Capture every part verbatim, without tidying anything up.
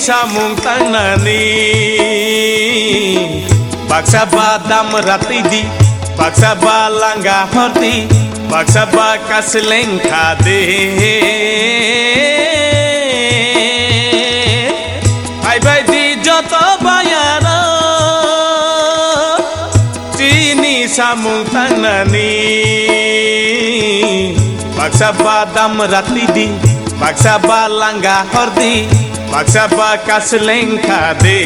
Samung tangnani, baksa ba damra twi di, baksa ba langa hor di, baksa ba kasleng kha de. Phaibai di joto bayaro, chini samung tangnani. Baksa ba damra twi di, baksa ba langa hor di, baksa ba kasleng kha de.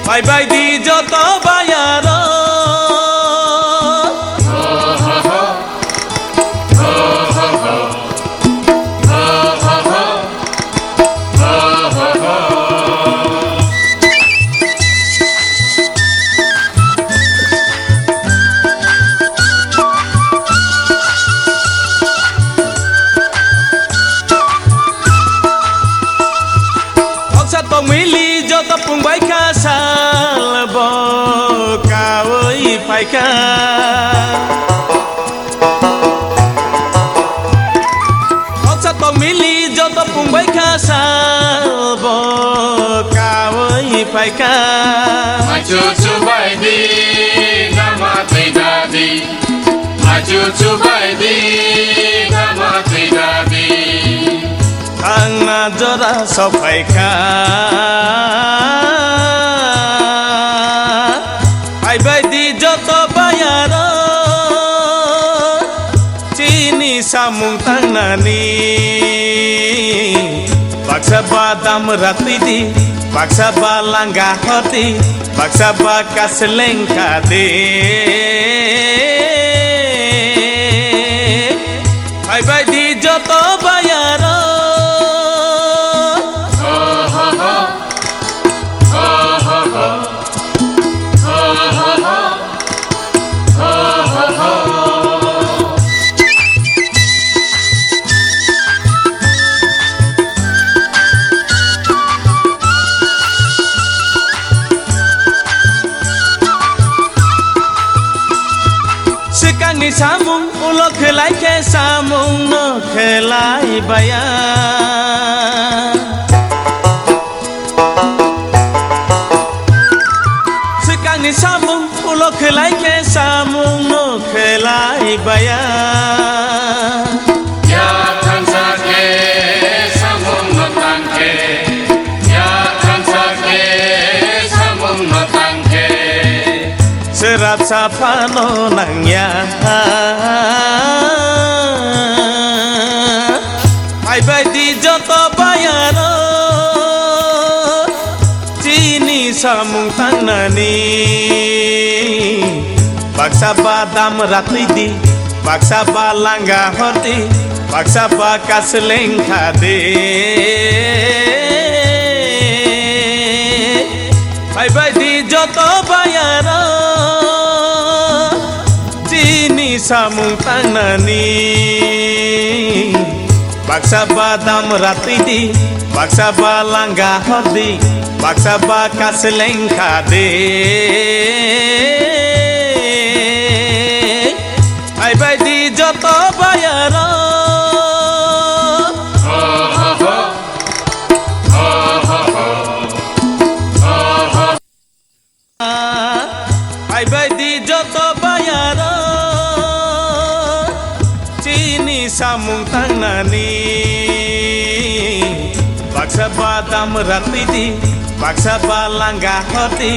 Phaibai di joto bayaro. Noksa tongmili joto pungbai kha sal bo kaui phaikha. Noksa tongmili joto pungbai kha sal bo kaui phaikha. Machu chubai di, dama twi dadi. Machu chubai di, dama twi dadi. Thangna jora sophaikha. Phaibai di joto bayaro, chini samung tangnani. Baksa ba damra twi di, baksa ba langa hor di, baksa ba kasleng kha de. Phaibai di joto bayaro. Swkangni samung ulo khlai khe samung no khlai baya. Swkangni samung ulo khlai khe samung no khlai baya. Ya thansa khe samung no tang khe, ya thansa khe samung no tang khe. Srapsa phano nangya. Phaibai di joto bayaro, chini samung tangnani. Baksa ba damra twi di, baksa ba langa hor di, baksa ba kasleng kha de. Phaibai di joto bayaro, chini samung tangnani. Baksa ba damra twi di, baksa ba langa hor di, baksa ba kasleng kha de. Phaibai di joto bayaro. Phaibai di joto bayaro, chini samung tangnani. Baksa ba damra twi di, baksa ba langa hor di,